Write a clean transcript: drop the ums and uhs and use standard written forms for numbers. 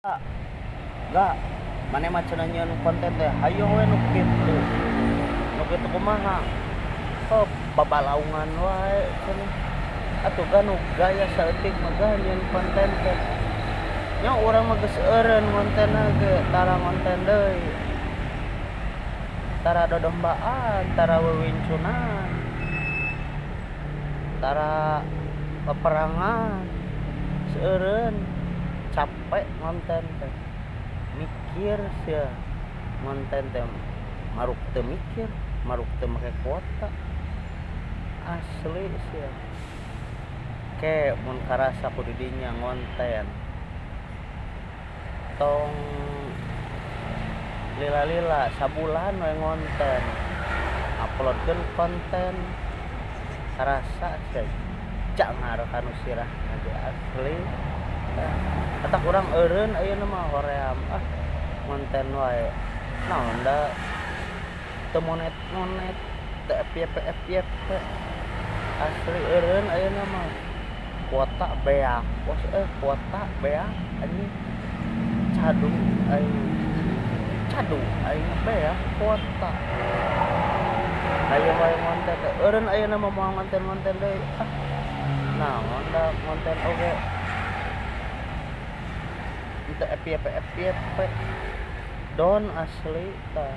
Ga, maneh mah cenah nyieun konten teh hayoh we nu kitu. Nu kitu kumaha? Oh, babalaungan wae cenah. Atuh ga nu gaya saeutik mah ga nyieun konten teh. Nya urang mah geus eureun ngontenna ge, tara ngonten deui. Tara dodombaan, tara wewincunan, tara peperangan, seueureun capek ngonten teh. Mikir sia ngonten teh, maruk teu mikir, maruk teu make kuota. Asli sia. Ke mun karasa ku didinya ngonten, tong lila-lila, sabulan we ngonten, uploadkeun konten, karasa sia jangar kanu sirahna ge, asli. Matak urang eureun ayeuna mah, hoream ah ngonten wae, naon da teu monet-monet, teu FYP FYP. Asli eureun ayeuna mah, kuota beak bos, eh, kuota beak anjing. Cadu aing, cadu aing, beak kuota. Hayoh wae ngonten teh, eureun ayeuna mah, moal ngonten-ngonten deui ah, naon da ngonten oge teu FYP FYP, down asli tah.